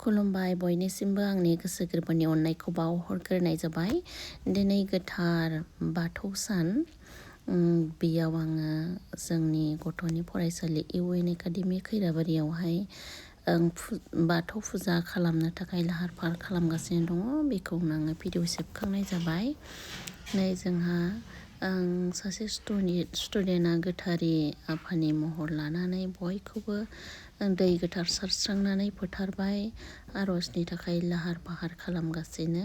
खुलुमबाय बयनिसिमबो आंनि गोसो गोरबोनि अननायखौ बावहरग्रोनाय जाबाय। दिनै गोथार बाथौ सान। बेयाव आङो जोंनि गथ'नि फरायसालि UN एकाडेमि खैराबारियावहाय बाथौ फुजा खालामनो थाखाय लाहार फाहार खालामगासिनो दङ। बेखौनो आङो भिडिअ सेबखांनाय जाबाय। नै जोंहा सासे स्टुडेन्टआ गोथारि आफानि महर लानानै बयखौबो दै गोथार सारस्रांनानै फोथारबाय। आर'जनि थाखाय लाहार फाहार खालामगासिनो।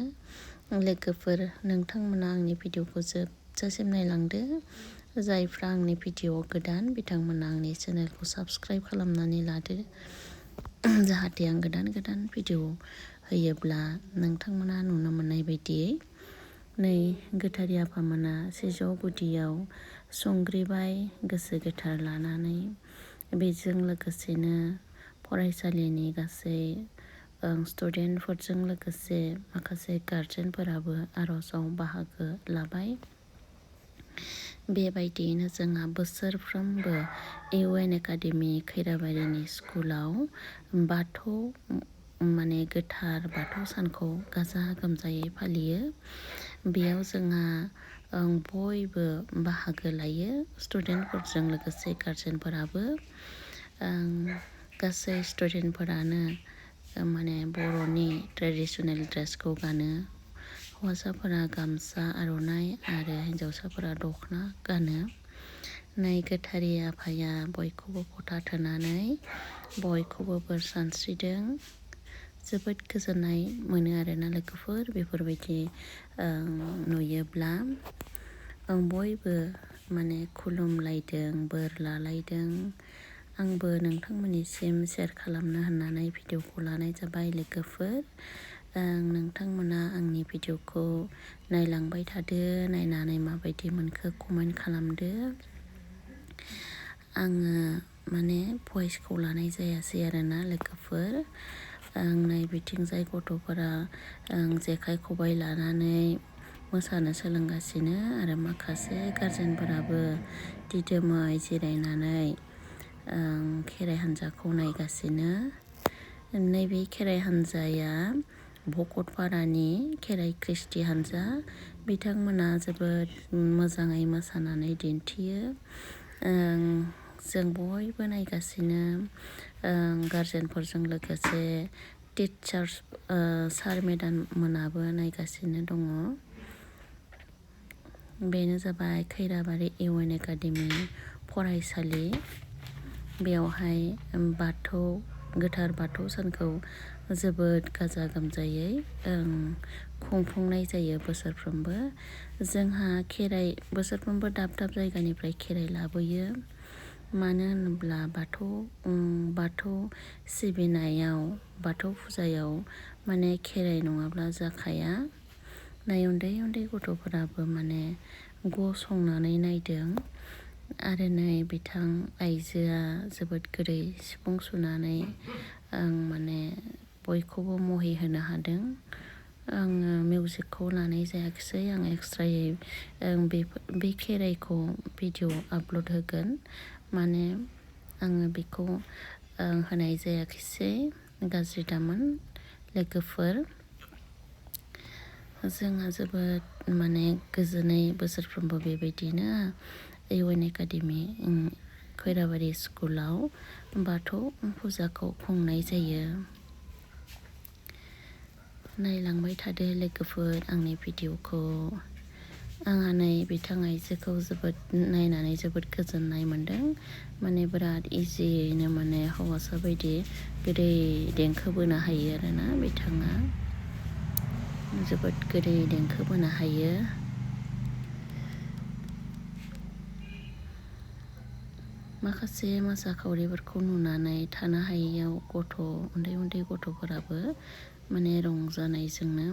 लोगोफोर, नोंथांमोना आंनि भिडिअखौ जोबजासिम नायलांदो। जायफ्रा आंनि भिडिअ गोदान बिथांमोना आंनि चेनेलखौ साबस्क्राइब खालामनानै लादो। जाहाथे आं गोदान भिडिअ होयोब्ला नोंथांमोना नुनो मोननाय बायदियै। नै गोथारि आफामोना सिजौ गुदियाव संग्रिबाय गोसो गोथार लानानै। बेजों लोगोसेनो फरायसालिनि गासै स्टुडेन्टफोरजों लोगोसे माखासे गारजेनफोराबो आर'जाव बाहागो लाबाय। बेबायदियैनो जोंहा बोसोरफ्रोमबो UN एकाडेमि खैराबारिनि स्कुलाव गोथार बाथौ सानखौ गाजा गोमजायै फालियो। बेयाव जोंहा बयबो बाहागो लायो, स्टुडेन्टफोरजों लोगोसे गारजेनफोराबो। गासै स्टुडेन्टफोरानो बर'नि ट्रेडिसनेल ड्रेसखौ गानो। हौवासाफोरा गामसा आर'नाइ आरो हिन्जावसाफोरा दख'ना गानो। नै गोथारि आफाया बयखौबो फथा थुनानै बयखौबो बोर सानस्रिदों। जोबोद गोजोननाय मोनो आरोना लोगोफोर, बेफोरबायदि नुयोब्ला। बयबो खुलुमलायदों, बोर लालायदों। आंबो नोंथांमोननिसिम शेयार खालामनो होननानै भिडिअखौ लानाय जाबाय। लोगोफोर, नोंथांमोना आंनि भिडिअखौ नायलांबाय थादो। नायनानै माबायदि मोनखो कमेन्ट खालामदो। आङो भइसखौ लानाय जायासै आरोना लोगोफोर। नै बिथिंजाय गथ'फोरा जेखाइ खबाइ लानानै मोसानो सोलोंगासिनो आरो माखासे गारजेनफोराबो दिदोमै जिरायनानै खेराइ हान्जाखौ नायगासिनो। नैबे खेराइ हान्जाया भकतपारानि खेराइ कृष्टि हान्जा। बिथांमोना जोबोद मोजाङै मोसानानै दिन्थियो। जों बयबो नायगासिनो, गारजेनफोरजों लोगोसे टिचार्स सार मेडाम मोनाबो नायगासिनो दङ। बेनो जाबाय खैराबारि UN एकाडेमि फरायसालि। बेवहाय गोथार बाथौ सानखौ जोबोद गाजा गोमजायै खुंफुंनाय जायो बोसोरफ्रोमबो। जोंहा बोसोरफ्रोमबो दाब जायगानिफ्राय खेराइ लाबोयो। मानो होनोब्ला बाथौ सिबिनायाव, बाथौ फुजायाव खेराइ नङाब्ला जाखाया। नै उन्दै गथ'फोराबो गसंनानै नायदों। आरो नै बिथां आइजोआ जोबोद गोदै सिफुं सुनानै बयखौबो महि होनो हादों। आङो मिउजिकखौ लानाय जायाखिसै। आं एक्सट्रायै बे खेराइखौ भिडिअ आपल'ड होगोन। आङो बेखौ होनाय जायाखिसै, गाज्रि दामोन लोगोफोर। जोंहा जोबोद गोजोनै बोसोरफ्रोमबो बेबायदिनो UN एकाडेमि खैराबारि स्कुलाव बाथौ फुजाखौ खुंनाय जायो। नायलांबाय थादो लोगोफोर आंनि भिडिअखौ। आंहा नै बिथां आइजोखौ नायनानै जोबोद गोजोननाय मोनदों। बिराद इजियैनो हौवासा बायदि गोदै देंखो बोनो हायो आरोना बिथाङा। जोबोद गोदै देंखो बोनो हायो। माखासे मोसाखावरिफोरखौ नुनानै थानो हायैयाव उन्दै गथ'फोराबो रंजानायजोंनो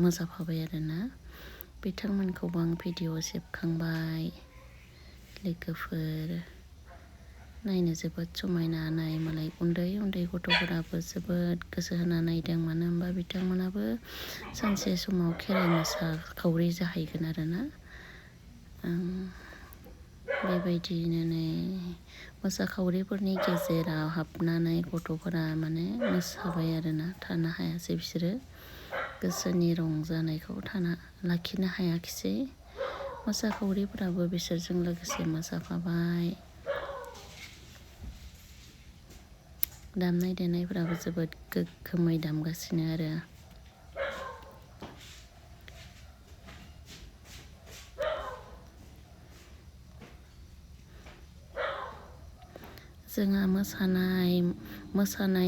मोसाफाबाय आरोना। बिथांमोनखौबो आं भिडिअ सेबखांबाय। लोगोफोर, नायनो जोबोद समायना। मालाय उन्दै गथ'फोराबो जोबोद गोसो होना नायदों। मानो होनबा बिथांमोनाबो सानसे समाव खेराइ मोसाखावरि जाहैगोन आरोना। बेबायदियैनो मोसाखावरिफोरनि गेजेराव हाबनानै गथ'फोरा माने मोसाबाय आरोना थानो हायासै बिसोरो गोसोनि रंजानायखौ लाखिनो हायाखिसै मोसाखावरिफोराबो बिसोरजों लोगोसे मोसाफाबाय दामनाय देनायफोराबो जोबोद गोग्गोमै दामगासिनो आरो जोंहा मोसानाय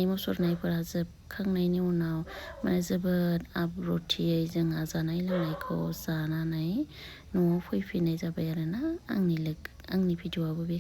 मुसुरनायफोरा जोबखांनायनि उनाव माने जोबोद आब्रुथियै जोंहा जानाय लोंनायखौ जानानै न'आव फैफिननाय जाबाय आरोना आंनि भिडिअ'आबो बे